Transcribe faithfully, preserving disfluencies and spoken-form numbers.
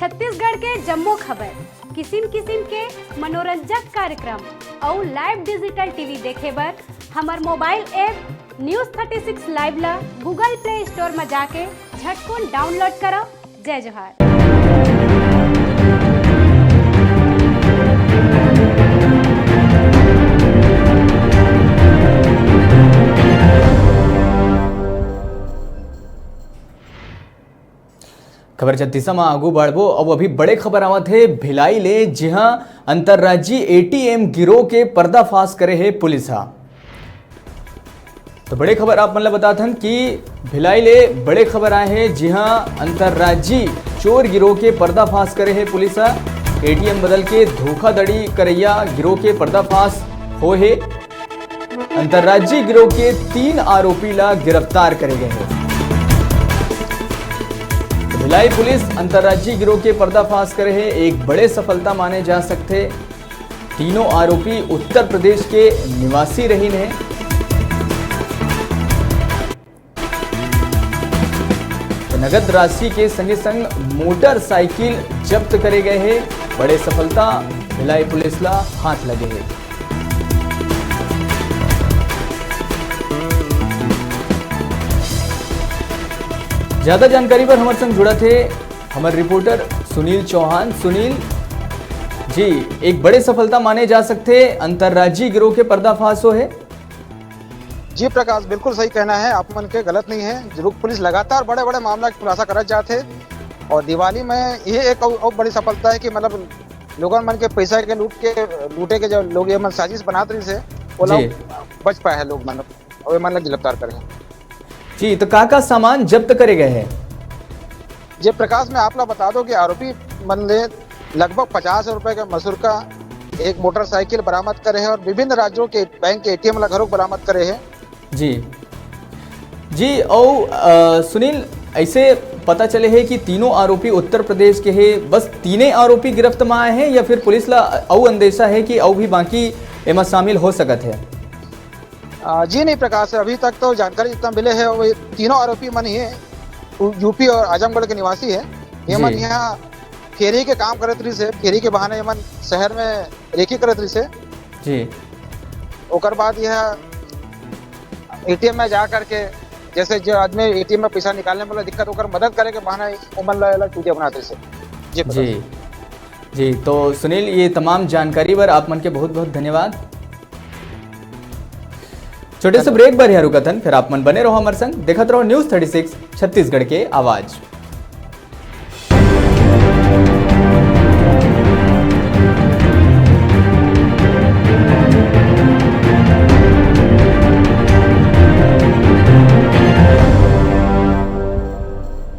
छत्तीसगढ़ के जम्मो खबर, किसिम किसिम के मनोरंजक कार्यक्रम अउ live digital T V देखे बर हमर mobile app News thirty six Live ला Google Play Store म जाके झटकुन download करव। जय जोहार। खबर छत्तीसा म आगू बढ़बो। अब अभी बड़े खबर आवत हे भिलाई ले, जिहां अंतर्राज्यीय A T M गिरोह के पर्दाफाश करे हे पुलिस ह। तो बड़े खबर आप मन ल बतात हन कि भिलाई ले बड़े खबर आए हे, जिहां अंतर्राज्यीय चोर गिरोह के पर्दाफाश करे हे पुलिस ह। A T M बदल के धोखाधड़ी करैया गिरोह के पर्दाफाश होए हे। अंतर्राज्यीय गिरोह के तीन आरोपी ला गिरफ्तार करे गए हे। भिलाई पुलिस अंतर्राज्यीय गिरोह के पर्दाफाश करे हे, एक बड़े सफलता माने जा सकथे। तीनों आरोपी उत्तर प्रदेश के निवासी रहिन हे। तो नगद राशि के संगे संग मोटरसाइकिल जब्त करे गए हे। बड़े सफलता भिलाई पुलिस ला हाथ लगे हे। ज्यादा जानकारी बर हमर संग जुड़त हे हमर रिपोर्टर सुनील चौहान। सुनील जी, एक बड़े सफलता माने जा सकथे, अंतर्राज्यीय गिरोह के पर्दाफाश होए हे। जी प्रकाश, बिल्कुल सही कहना है आप मन के, गलत नहीं है। दुर्ग पुलिस लगातार बड़े-बड़े मामला के खुलासा करत जात हे और दिवाली में ये एक अउ, अउ बड़ी सफलता है कि मतलब लोगन मन के पैसा के लूट के, लूटे के जो लोग ये मन साजिश बनात रहिस हे, ओला जी। बच पाए हे लोग मन, और ये मन ला गिरफ्तार करे हे। जी, तो का का सामान जब्त करे गए हे? जय प्रकाश, मैं आप ला बता दो कि आरोपी मन ले लगभग पचास रुपए के मसूर का एक मोटरसाइकिल बरामद करे हे और विभिन्न राज्यों के बैंक के A T M ला घरों बरामद करे हे। जी जी। अउ अ, सुनील, ऐसे पता चले हे कि तीनों आरोपी उत्तर प्रदेश के हे, बस तीने आरोपी गिरफ्त में आए हे या फिर पुलिस ला अउ अंदेशा हे कि अउ भी बाकी एमा शामिल हो सकत हे? अ, जी नहीं प्रकाश, अभी तक तो जानकारी जितना मिले हे वो तीनों आरोपी मन ही हे, यू पी और आजमगढ़ के निवासी हे। ये जी। मन यहाँ फेरी के काम करत रहिस हे, फेरी के बहाने ये मन शहर में रेकी करत रहिस हे। जी। ओकर बाद यह A T M में जा करके, जैसे जो आदमी A T M में पैसा निकालने में दिक्कत, ओकर मदद करे के बहाने ओमन ला एला चूतिया बनात रहिस हे। जी प्रकाश। जी जी। तो सुनील, ये तमाम जानकारी बर आप मन के बहुत बहुत धन्यवाद। छोटे से ब्रेक बर यहाँ रुकत हन, फिर आप मन बने रहो हमर संग, देखत रहो News thirty six छत्तीसगढ़ के आवाज।